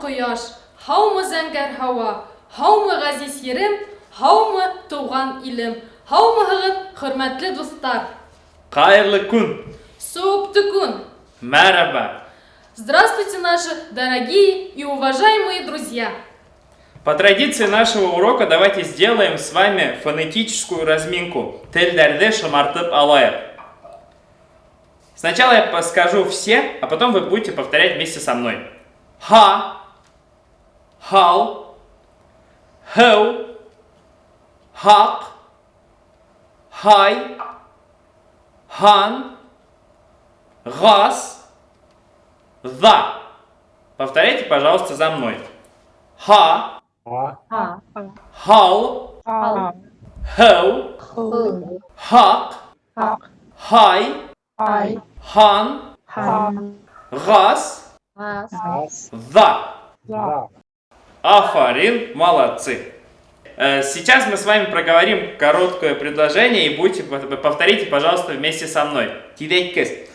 ҡояш, һаумы зәңгәр һауа, һаумы ғәзиз ерем, һаумы тыуған илем. Һаумыһығыҙ, хөрмәтле дуҫтар! Ҡайырлы көн! Соптыкун! Мәрәбә! Здравствуйте, наши дорогие и уважаемые друзья! По традиции нашего урока давайте сделаем с вами фонетическую разминку. Телдәрҙе шымартып алайыҡ. Сначала я скажу все, а потом вы будете повторять вместе со мной. Ха, хал, хэу, хаҡ, һай, һан, ғас, ҙа. Повторяйте, пожалуйста, за мной. Ха, А. хал, А. хэу, Ху. хаҡ, Хаҡ. һай, Ай. һан, Хан. ғас, Ас. ҙа. За. Афарин, молодцы. Сейчас мы с вами проговорим короткое предложение и будете повторите, пожалуйста, вместе со мной. Тиҙәйткес.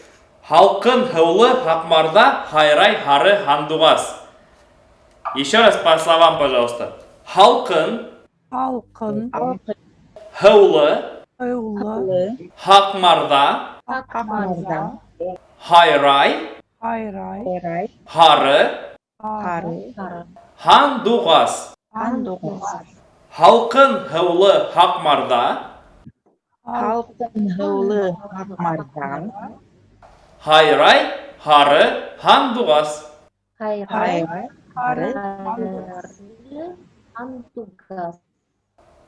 Һалҡын һыулы Һаҡмарҙа һайрай һары һандуғас. Еще раз по словам, пожалуйста. Һалҡын Һалҡын, һыулы һыулы, Һаҡмарҙа Һаҡмарҙа. һайрай һайрай, һары һары, һандуғас. Һандуғас. Һалҡын һыулы Һаҡмарҙа Һалҡын һыулы Һаҡмарҙа. һайрай һары һандуғас. Һайрай. һары, Һандуғас.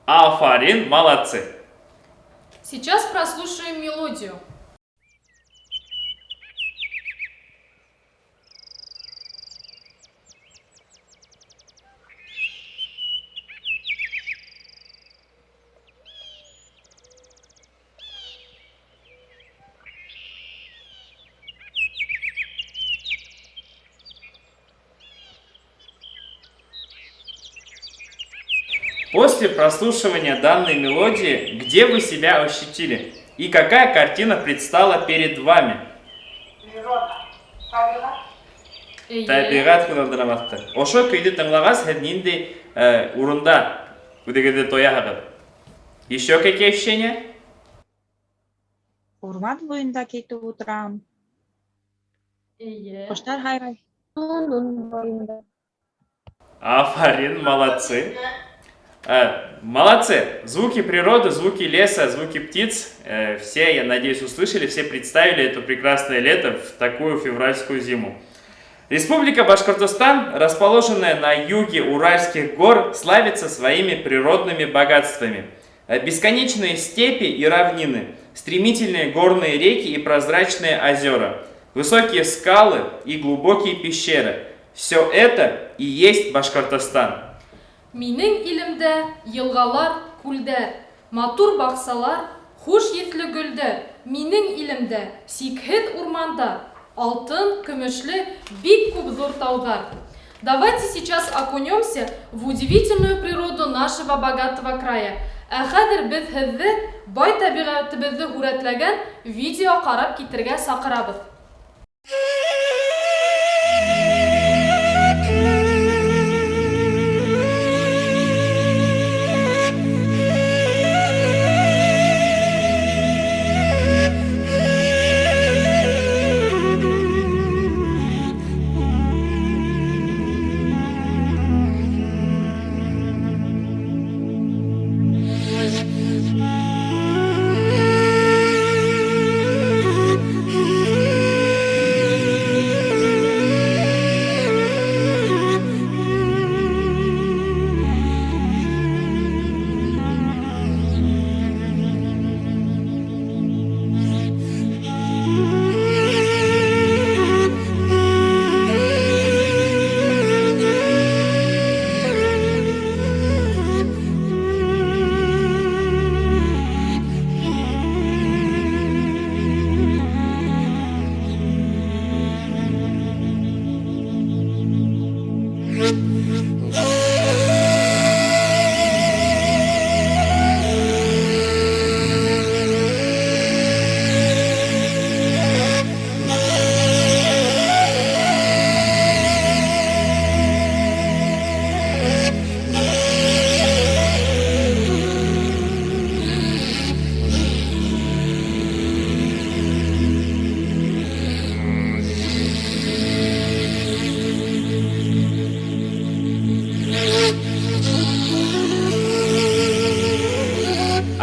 Афарин, молодцы. Сейчас прослушаем мелодию. После прослушивания данной мелодии, где вы себя ощутили? И какая картина предстала перед вами? Эйе. Тәбиғәт ҡунандырамаҫты. Ошо көйҙө тыңлағас, һеҙ ниндәй урында үҙегеҙҙе тояһығыҙ? Еще какие ощущения? Урман буйында китеп ултырам. Эйе. Ҡоштар һайрай. Афарин, молодцы. Молодцы. Звуки природы, звуки леса, звуки птиц. Все, я надеюсь, услышали, все представили это прекрасное лето в такую февральскую зиму. Республика Башкортостан, расположенная на юге Уральских гор, славится своими природными богатствами. Бесконечные степи и равнины, стремительные горные реки и прозрачные озера, высокие скалы и глубокие пещеры. Все это и есть Башкортостан. Минең илемдә йылғалар, күлдәр, матур баҡсалар, хуш еҫле гөлдәр. Минең илемдә сикһеҙ урмандар, алтын, көмөшлө бик күп ҙур тауҙар. Давайте сейчас окунемся в удивительную природу нашего богатого края. Ә хәҙер беҙ һеҙҙе бай тәбиғәтебеҙҙе һүрәтләгән видео ҡарап китергә саҡырабыҙ.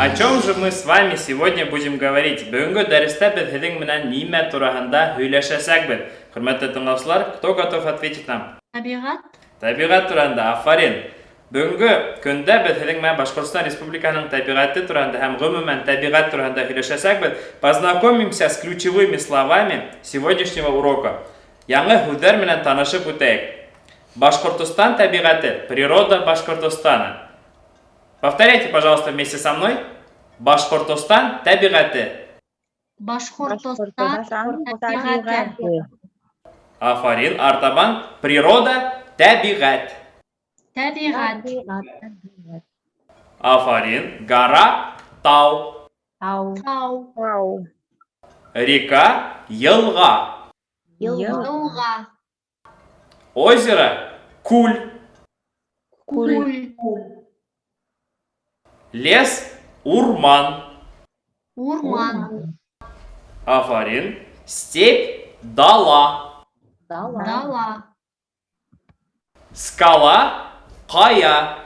О чем же мы с вами сегодня будем говорить? Бөгөнгө дәрестә беҙ һеҙҙең менән нимә тураһында һөйләшәсәкбеҙ? Хөрмәтле тыңлаусылар, кто готов ответить нам? Тәбиғәт. Тәбиғәт тураһында, афарин. Бөгөнгө көндә беҙ һеҙҙең менән Башҡортостан Республикаһының тәбиғәте тураһында һәм ғөмүмән тәбиғәт тураһында һөйләшәсәкбеҙ. Познакомимся с ключевыми словами сегодняшнего урока. Яңы һүҙҙәр менән танышып үтәйек. Башҡортостан тәбиғәте, природа Башкортостана. Повторяйте, пожалуйста, вместе со мной. Башҡортостан тәбиғәте. Башҡортостан Башҡортостан тәбиғәте. тәбиғәте. Афарин, артабан. Природа, тәбиғәт. Тәбиғәт. Афарин. Гора, тау. Тау. Тау. Река, йылға. Йылға. Озеро, күл. Күл. Күл. Лес, урман. Урман. Афарин. Степь, дала. Дала. Скала, ҡая.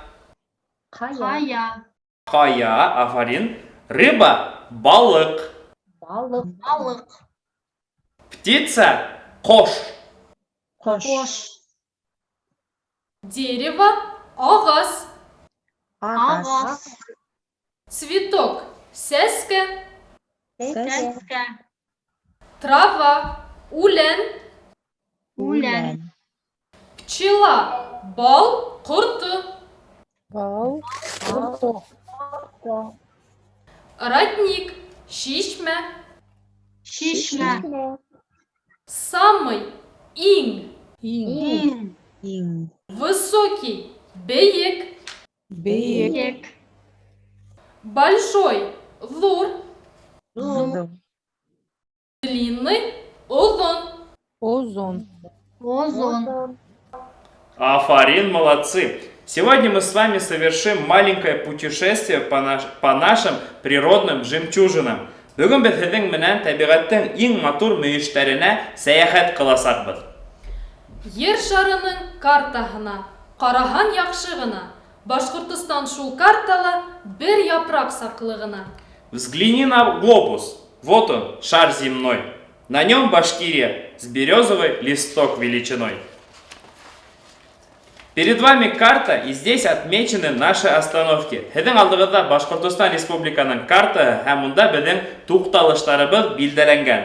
Ҡая. Ҡая, афарин. Рыба, балыҡ. Балыҡ. Птица, ҡош. Ҡош. Ҡош. Дерево, ағас. Ағас. Ағас. Цветок, сәскә. Сәскә. Сәскә. Трава, үлән. Үлән. Пчела, бал ҡорто. Бал ҡорто. Родник, шишмә. Шишмә. Самый, иң. Иң. Иң. Иң. Высокий, бейек. Бейек. Бейек. Большой, ҙур. Ҙур. Длинный, оҙон. Оҙон. Оҙон. Афарин, молодцы! Сегодня мы с вами совершим маленькое путешествие по нашим природным жемчужинам. Бөгөн беҙ һеҙҙең менән тәбиғәттең иң матур мөйөштәренә сәйәхәт ҡыласаҡбыҙ. Ер шарының картаһына ҡараһаң яҡшы ғына. Башҡортостан шул картала бер япраҡ саҡлы ғына. Взгляни на глобус. Вот он, шар земной. На нем Башкирия с березовый листок величиной. Перед вами карта, и здесь отмечены наши остановки. Һеҙҙең алдығыҙҙа Башҡортостан Республикаһының картаһы һәм унда беҙҙең туҡталыштарыбыҙ билдәләнгән.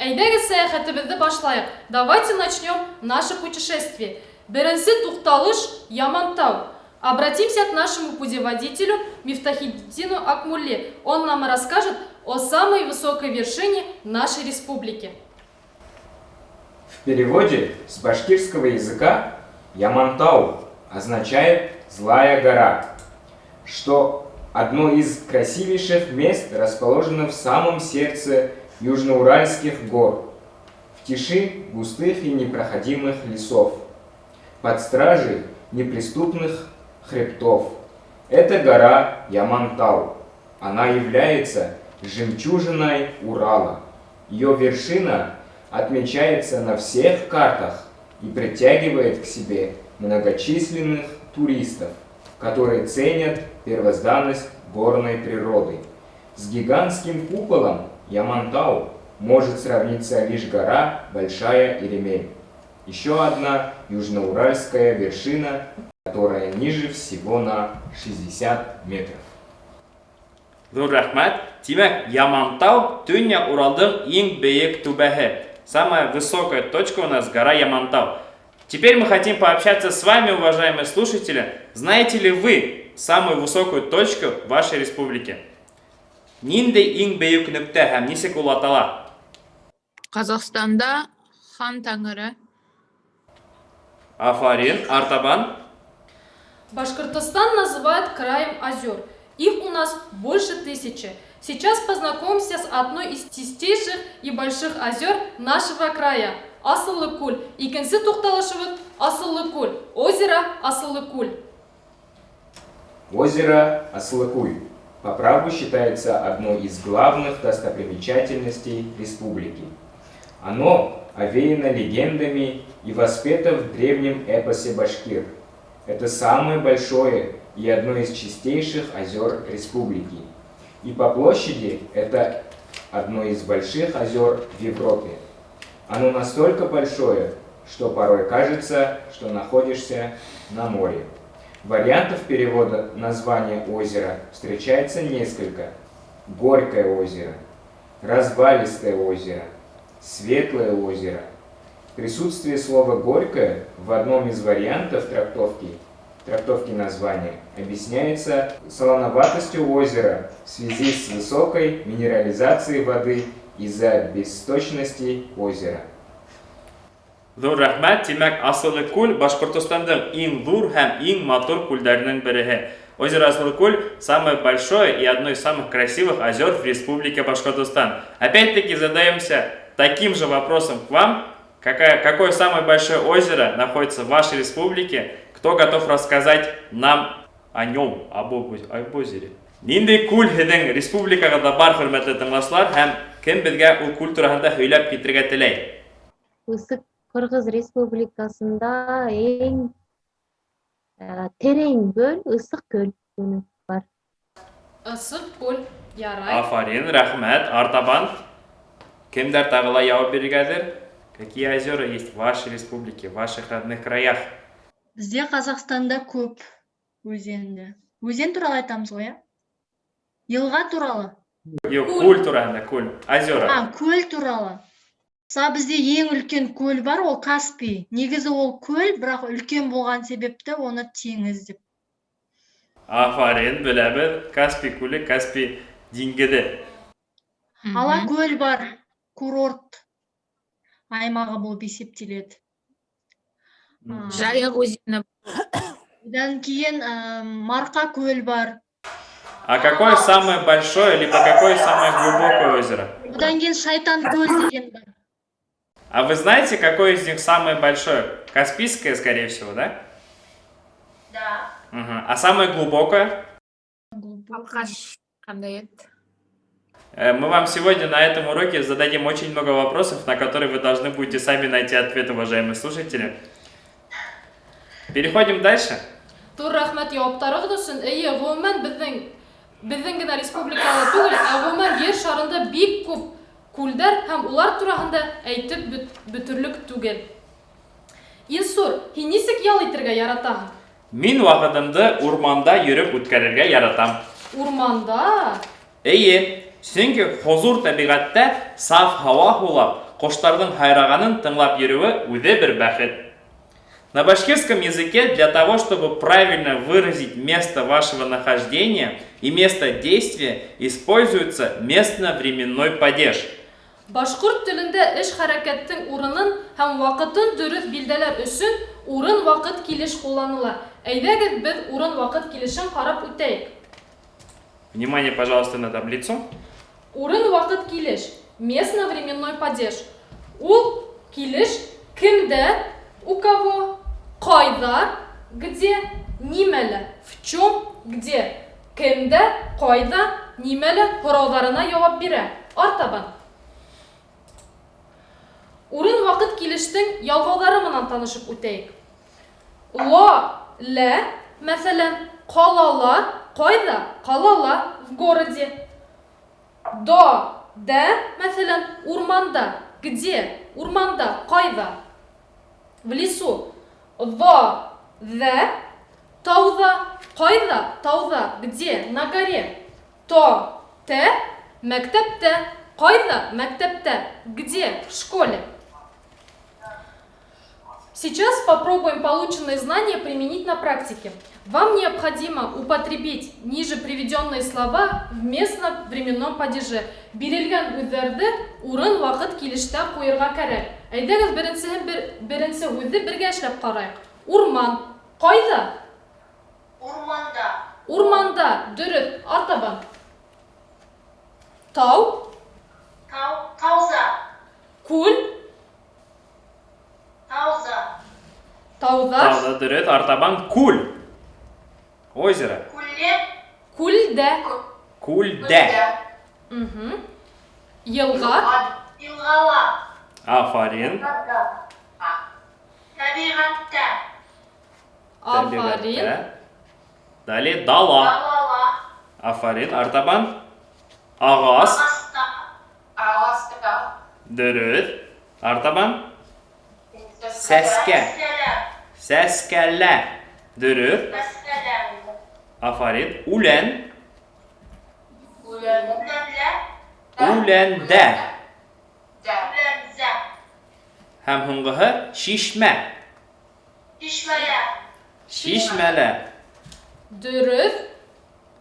Әйҙәгеҙ, сәйәхәтебеҙҙе башлайыҡ. Давайте начнем наше путешествие. Беренсе туҡталыш — Ямантау. Обратимся к нашему путеводителю Мифтахиддину Акмулле. Он нам расскажет о самой высокой вершине нашей республики. В переводе с башкирского языка Ямантау означает «злая гора», что одно из красивейших мест расположено в самом сердце Южноуральских гор, в тиши густых и непроходимых лесов, под стражей неприступных хребтов. Это гора Ямантау. Она является жемчужиной Урала. Ее вершина отмечается на всех картах и притягивает к себе многочисленных туристов, которые ценят первозданность горной природы. С гигантским куполом Ямантау может сравниться лишь гора Большая Иремель. Еще одна южноуральская вершина, которая ниже всего на 60 метров. Ҙур рәхмәт. Тимәк, Ямантау — Төньяҡ Уралдың иң бейек түбәһе. Самая высокая точка у нас — гора Ямантау. Теперь мы хотим пообщаться с вами, уважаемые слушатели. Знаете ли вы самую высокую точку в вашей республике? Ниндәй иң бейек нөктә һәм нисек ул атала? Ҡаҙағстанда Хан Тәңре. Афарин, артабан. Башкортостан называют краем озер. Их у нас больше 1000. Сейчас познакомимся с одной из чистейших и больших озер нашего края – Асыллыкүл. Икенсе туҡталышыбыҙ — Асыллыкүл. Озеро Асыллыкүл. Озеро Асылыкуль по праву считается одной из главных достопримечательностей республики. Оно овеяно легендами и воспето в древнем эпосе башкир. Это самое большое и одно из чистейших озер республики. И по площади это одно из больших озер в Европе. Оно настолько большое, что порой кажется, что находишься на море. Вариантов перевода названия озера встречается несколько. Горькое озеро, Развалистое озеро, Светлое озеро. Присутствие слова «горькое» в одном из вариантов трактовки названия объясняется солоноватостью озера в связи с высокой минерализацией воды из-за бессточности озера. Ҙур рәхмәт. Тимәк, Асылыкүл Башҡортостандың иң ҙур һәм иң матур күлдәренең береһе. Озеро Асылыкуль самое большое и одно из самых красивых озер в Республике Башкортостан. Опять-таки задаемся таким же вопросом к вам. Какое самое большое озеро находится в вашей республике? Кто готов рассказать нам о нем, об озере? Ниндәй күл һеҙҙең республикағыҙҙа бар, хөрмәтле тыңлаусылар, һәм кем беҙгә ул күл тураһында һөйләп китергә теләй? Ысык Кыргыз Республикасында эң терең көл Ысык көл көлү бар. Ысыҡ күл, ярай. Афарин, рәхмәт. Артабан кемдәр тағы ла яуап бирергә әҙер? Какие озера есть в вашей республике, в ваших родных краях? Бізде Қазақстанда көп өзенді. Өзен туралы айтамыз ғой, иә? Йылға туралы. Юҡ, Күл. Күл тураһында, күл. Озера. А, көл туралы. Мысалы, бізде ең үлкен көл бар, ол Каспий. Негізі ол көл, бірақ үлкен болған себепті оны теңіз деп. Афарин, беләбеҙ. Каспий күле, Каспий диңгеҙе. Алакөл бар, курорт аймағы болып есептеледі. Жайық өзені. Одан кейін Марқа көл бар. А какое самое большое, либо какое самое глубокое озеро? Одан кейін Шайтан көл деген бар. А вы знаете, какое из них самое большое? Каспийское, скорее всего, да? Да. Мгм. А самое глубокое? Балқаш қандай еді? Мы вам сегодня на этом уроке зададим очень много вопросов, на которые вы должны будете сами найти ответ, уважаемые слушатели. Переходим дальше. Ҙур рәхмәт яуаптарығыҙ өсөн. Эйе, ғөмүмән беҙҙең генә республикала түгел, ә ғөмүмән ер шарында бик күп күлдәр һәм улар тураһында әйтеп бөтөрлөк түгел. Илсур, һин нисек ял итергә яратаһың? Мин ваҡытымды урманда йөрөп үткәрергә яратам. Урманда? Эйе, сөнки хозур тәбиғәттә саф һауа һулап, ҡоштарҙың һайрағанын тыңлап йөрөүе үҙе бер бәхет. На башкирском языке для того, чтобы правильно выразить место вашего нахождения и место действия, используется местно-временной падеж. Башҡорт телендә эш хәрәкәттең урынын һәм ваҡытын дөрөҫ билдәләр өсөн урын ваҡыт килеш ҡулланыла. Әйҙәгеҙ, беҙ урын ваҡыт килешен ҡарап үтәйек. Внимание, пожалуйста, на таблицу. Урын ваҡыт килеш, местно-временной падеж. Ул килеш кемдә, у кого, ҡайҙа, где, нимәлә, в чем, где. Кемдә, ҡайҙа, нимәлә һорауҙарына яуап бирә. Артабан. Урын ваҡыт килештең ялғауҙары менән танышып үтәйек. Ла, лә, мәҫәлән, ҡалала, ҡайҙа, ҡалала, в городе. Да, дә, мәҫәлән, урманда, где, урманда, ҡайҙа, в лесу. Ҙа, ҙә, тауҙа, ҡайҙа, тауҙа, где, на горе. То, тә, мәктәптә, ҡайҙа, мәктәптә, где, в школе. Сейчас попробуем полученные знания применить на практике. Вам необходимо употребить ниже приведенные слова в местно-временном падеже. Бирелгән һүҙҙәрҙе урын ваҡыт килештә ҡуйырға кәрәк. Әйҙәгеҙ беренсе һүҙҙе бергә эшләп ҡарайыҡ. Урман. Ҡайҙа? Урманда. Урманда. Дөрөҫ. Артабан. Тау. Тау, тауза. Күл. Тауза. Тауҙа. Тауҙа, дөрөҫ. Артабан күл. Озеро. Күлле. Күлдә. Күлдә. Йылға. Йылғала. Афарин. Тәбиғәттә. Афарин. Тәбиғәттә. Далее дала. Афарин. Артабан. Ағас. Ағаста. Дөрөҫ. Артабан. Сәскә. Сәскәлә. Дөрөҫ. Афарин. Үлән. Үләндә. Һәм һуңғыһы шишмә. Шишмәлә. Дөрөҫ.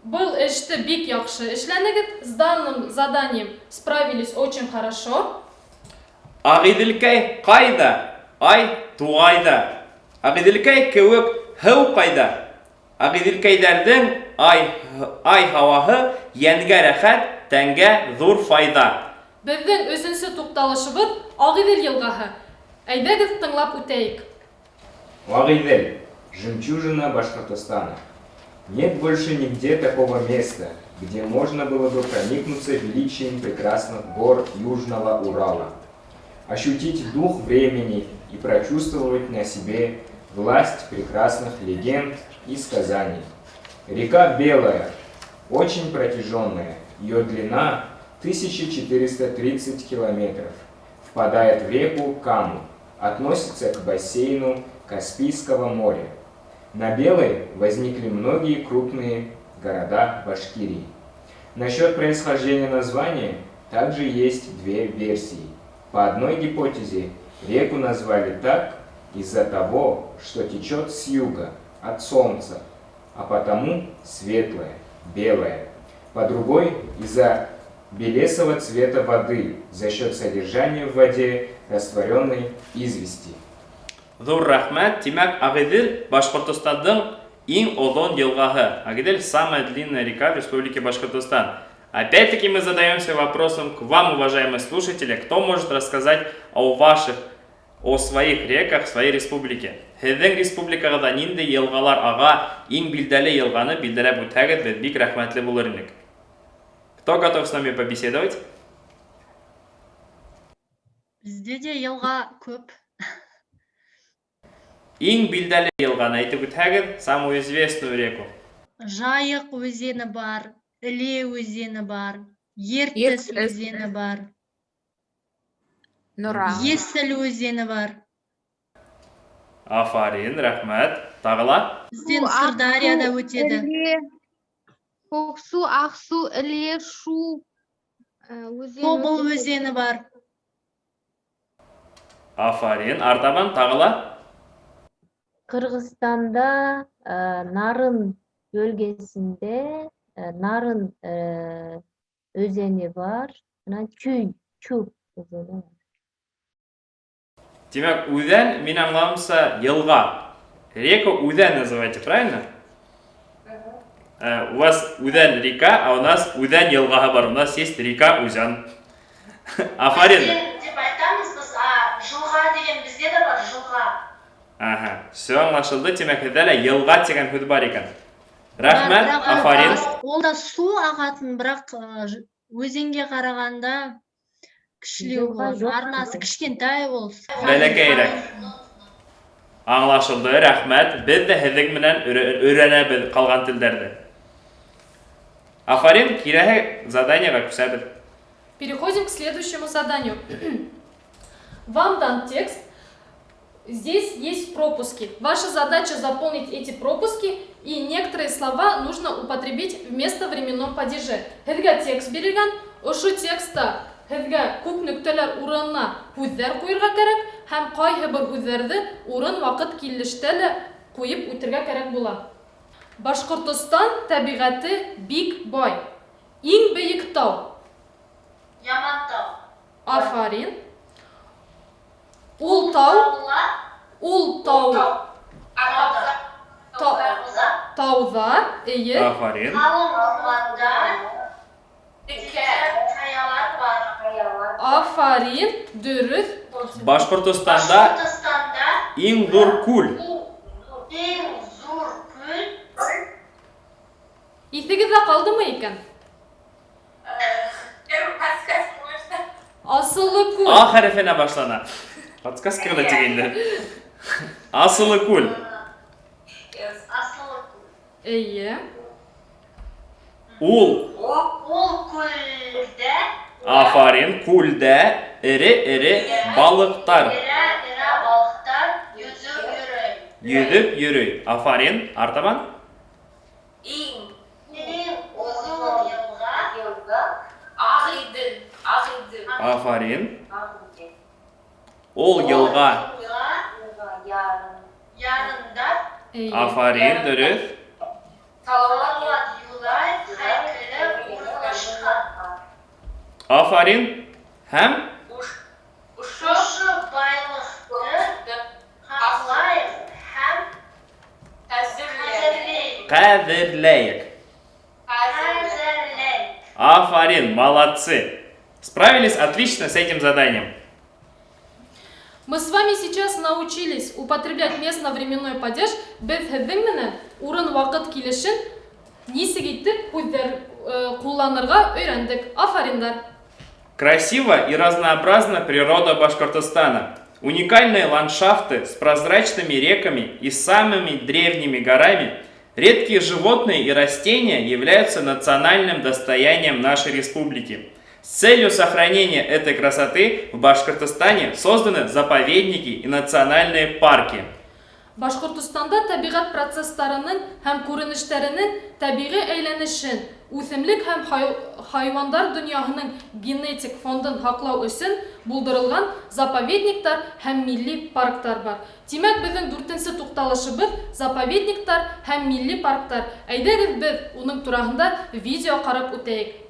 Был эште бик яҡшы эшләнегеҙ. С данным заданием справились очень хорошо. Ағиҙелкәй ҡайҙа? Ай, туғайҙа. Ағиҙелкәй кеүек һыу ҡайҙа? Ағиҙелкәйҙәрҙең ай, ай һауаһы йәнгә рәхәт, тәнгә ҙур файҙа. Беҙҙең өсөнсө туҡталышыбыҙ Ағиҙел йылғаһы. Әйҙәгеҙ тыңлап үтәйек. Агидель – жемчужина Башкортостана. Нет больше нигде такого места, где можно было бы проникнуться величием прекрасных гор Южного Урала, ощутить дух времени и прочувствовать на себе власть прекрасных легенд и сказаний. Река Белая, очень протяженная, ее длина 1430 километров, впадает в реку Каму, относится к бассейну Каспийского моря. На Белой возникли многие крупные города Башкирии. Насчет происхождения названия также есть две версии. По одной гипотезе, реку назвали так из-за того, что течет с юга, от солнца, а потому светлая, белая. По другой – из-за белесого цвета воды за счет содержания в воде растворенной извести. Ҙур рәхмәт. Тимәк, Ағиҙел Башҡортостандың иң оҙон йылғаһы. Агидель самая длинная река в Республике Башкортостан. Опять-таки мы задаемся вопросом к вам, уважаемые слушатели, кто может рассказать о ваших, о своих реках в своей республике? Һеҙҙең республикағыҙҙа ниндәй йылғалар аға, иң билдәле йылғаны билдәләп үтһәгеҙ, беҙ бик рәхмәтле булыр инек. Кто готов с нами побеседовать? Бізде де йылға көп. Иң билдәле йылғаны әйтеп үтһәгеҙ, самую известную реку. Жайық өзені бар, Іле өзені бар, Ертіс Ертіс. Өзені бар, Нұра. Есіл өзені бар. Афарин, рәхмәт. Тағы ла? Бізден Сырдарияда өтеді. Іле, Көксу, Ақсу, Іле, Шу өзені Тобыл өтеді. Өзені бар. Афарин. Артабан тағы ла? Кыргызстанда Нарын бөлгесинде Нарын өзени бар, анан Чүй, Чу өзени бар. Тимәк, үҙән, мин аңлауымса, йылға. Реку Үҙән называете, правильно? У вас Үҙән река, а у нас Үҙән йылғаһы бар. У нас есть река Узян. Афарин. Өзен деп айтамыз біз, а жылға деген бізде де бар, жылға. Ага, все аңлашылды. Тимәк, һеҙҙә лә йылға тигән һүҙ бар икән. Рәхмәт, Бірақ, афарин. Ол да су ағатын, бірақ өзенге қарағанда кішілеу Жылға болады. Жоқ. Арнасы кішкентай ол. Бәләкәйерәк. Аңлашылды, рәхмәт. Беҙ ҙә һеҙҙең менән өйрәнәбеҙ ҡалған телдәрҙе. Афарин, киләһе заданиеға күсәбеҙ. Переходим к следующему заданию. Вам дан текст. Здесь есть пропуски. Ваша задача заполнить эти пропуски, и некоторые слова нужно употребить вместо временном падеже. Һеҙгә текст бирелгән, ошо текстта һеҙгә күп нөктәләр урынына һүҙҙәр ҡуйырға кәрәк һәм ҡайһы бер һүҙҙәрҙе урын ваҡыт килештә лә ҡуйып үтергә кәрәк була. Башҡортостан тәбиғәте бик бай. Иң бейек тау. Ямантау. Афарин. Ул тау, ул тау, тауҙа, эйе. Афарин. Қалың орманда қаялар бар. Афарин, дөрөҫ. Башҡортостанда Башҡортостанда иң ҙур күл. Ең зур көл. Иҫегеҙҙә ҡалдымы икән? Асыллы күл. А хәрефенә башлана. Подсказка ғына тигәндә. Асылы күл. Эйе. Ул. Ул күлдә. Афарин, күлдә эре-эре балыҡтар. Эре-эре балыҡтар йөҙөп йөрөй. Йөҙөп йөрөй. Афарин. Артабан. Иң. Иң оҙон йылға. Йылға. Ағиҙел. Ағиҙел. Афарин. Ул йылға. Ярында. Эйе. Афарин, дөрөҫ. Салауат Юлаев һәйкәле урынлашҡан. Афарин. Һәм Ошо байлыҡты һаҡлайыҡ һәм ҡәҙерләйек. Ҡәҙерләйек. Ҡәҙерләйек. Афарин, молодцы. Справились отлично с этим заданием. Мы с вами сейчас научились употреблять местно-временной падеж. Беҙ һеҙҙең менән урын-ваҡыт килешен нисек итеп һүҙҙәр ҡулланырға өйрәндек. Афариндар! Красиво и разнообразна природа Башкортостана. Уникальные ландшафты с прозрачными реками и самыми древними горами, редкие животные и растения являются национальным достоянием нашей республики. С целью сохранения этой красоты в Башкортостане созданы заповедники и национальные парки. Башҡортостанда тәбиғәт процесстарының һәм күренештәренең тәбиғи әйләнешен, үҫемлек һәм хайуандар донъяһының генетик фондын һаҡлау өсөн булдырылған заповедниктар һәм милли парктар бар. Тимәк, беҙҙең дүртенсе туҡталышыбыҙ заповедниктар һәм милли парктар. Әйҙәгеҙ, беҙ уның тураһында видео ҡарап үтәйек.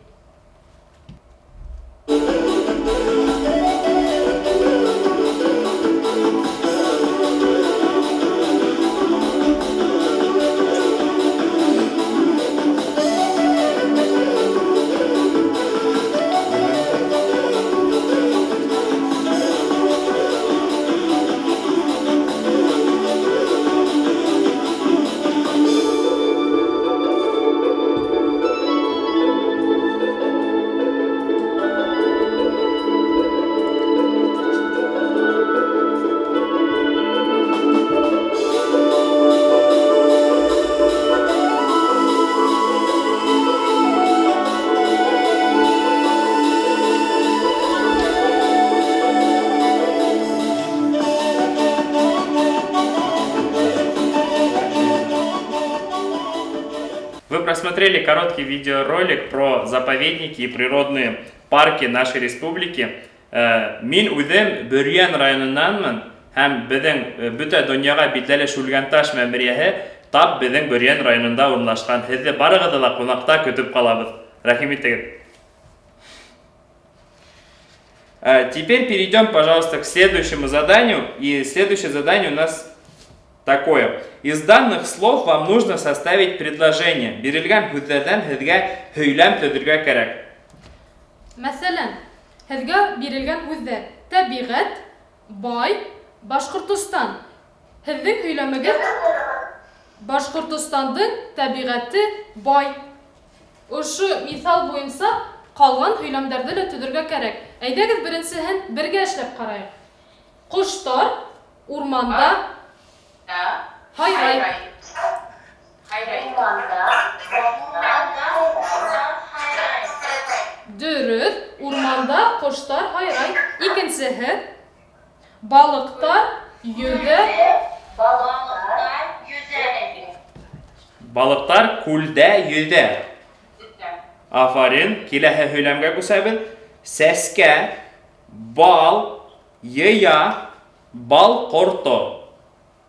Вы просмотрели короткий видеоролик про заповедники и природные парки нашей республики. Мин үҙем Бөрйән районынанмын һәм беҙҙең бөтә донъяға билдәле Шүлгәнташ мәмерйәһе тап беҙҙең Бөрйән районында урынлашҡан. Һеҙҙе барығыҙҙы ла ҡунаҡта көтөп ҡалабыҙ. Рәхим итегеҙ. Теперь перейдем, пожалуйста, к следующему заданию. И следующее задание у нас такое. Из данных слов вам нужно составить предложение. Бирелгән һүҙҙәрҙән һеҙгә һөйләм төҙөргә кәрәк. Мәҫәлән, һеҙгә бирелгән һүҙҙәр: тәбиғәт, бай, Башҡортостан. Һеҙҙең һөйләмегеҙ Башҡортостандың тәбиғәте бай. Ошо миҫал буйынса ҡалған һөйләмдәрҙе лә төҙөргә кәрәк. Әйҙәгеҙ, беренсеһен бергә эшләп ҡарайыҡ. Ҡоштар урманда һайрай. Дөрөҫ, урманда ҡоштар һайрай. Икенсеһе: балыҡтар йөҙә. Балыҡтар күлдә йөҙә. Афарин. Киләһе һөйләмгә күсәбеҙ. Сәскә, бал, йыя, бал ҡорто.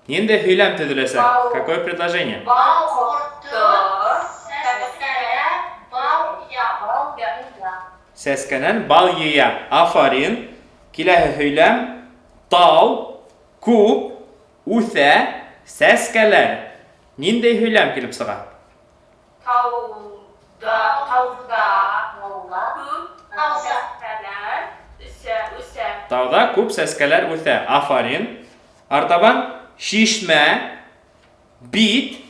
Ниндәй һөйләм төҙөләсәк? Какое предложение? Бал ҡорто, сәскәлә, бал йыя. Сәскәнән бал йыя. Афарин. Киләһе һөйләм: тау, күп, үҫә, сәскәләр. Ниндәй һөйләм килеп сыға? Тауҙа, тауҙа күп сәскәләр үҫә. Тауҙа күп сәскәләр үҫә. Афарин. Артабан: шишмә, бит,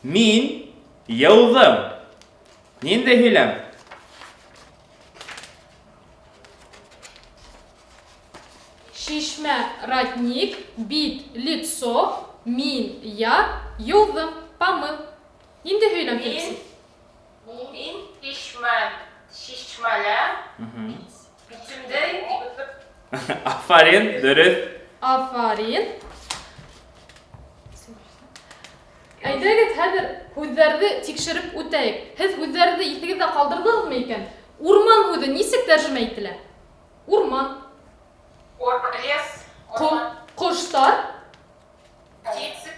мин, йыуҙым. Ниндәй һөйләм? Шишмә родник, бит лицо, мин я, йыуҙым помыл. Ниндәй һөйләм Мин- килеп сыға? Мин шишмәлә битемде Афарин, дөрөҫ. Афарин. Әйҙәгеҙ, хәҙер һүҙҙәрҙе тикшереп үтәйек. Һеҙ һүҙҙәрҙе иҫегеҙҙә ҡалдырҙығыҙмы икән? Урман һүҙе нисек тәржемә ителә? Урман. Лес, урман. Ҡоштар. Птицы.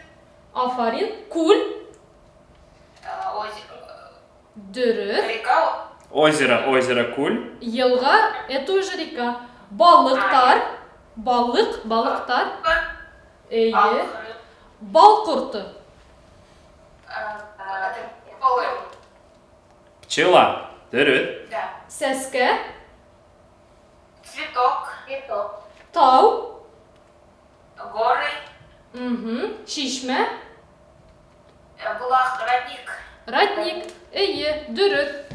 Афарин. Күл. Дөрөҫ. Река. Озеро, озеро, күл. Йылға, это уже река. Балыҡтар. Балыҡ, балыҡтар. Эйе. Бал ҡорто. Пчела. Дөрөҫ. Да. Сәскә. Цветок. Цветок. Тау. Горы. Угу. Шишмә. Булаҡ, родник. Родник. Эйе, дөрөҫ.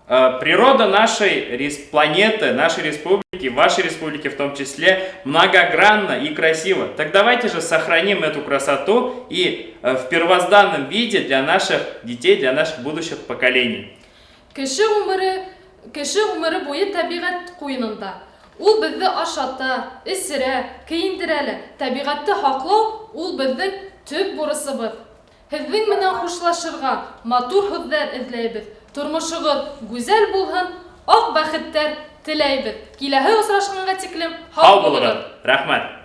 Природа нашей планеты, нашей республики, вашей республики в том числе, многогранна и красива. Так давайте же сохраним эту красоту и в первозданном виде для наших детей, для наших будущих поколений. Кеше ғүмере буйы тәбиғәт ҡуйынында. Ул беҙҙе ашата, эсерә, кейендерә лә. Тәбиғәтте һаҡлау ул беҙҙең төп бурысыбыҙ. Һеҙҙең менән хушлашырға матур һүҙҙәр эҙләйбеҙ. Тормошоғоҙ гүзәл булһын, аҡ бәхеттәр теләйбеҙ. Киләһе осрашҡанға тиклем Һау булығыҙ. Рәхмәт.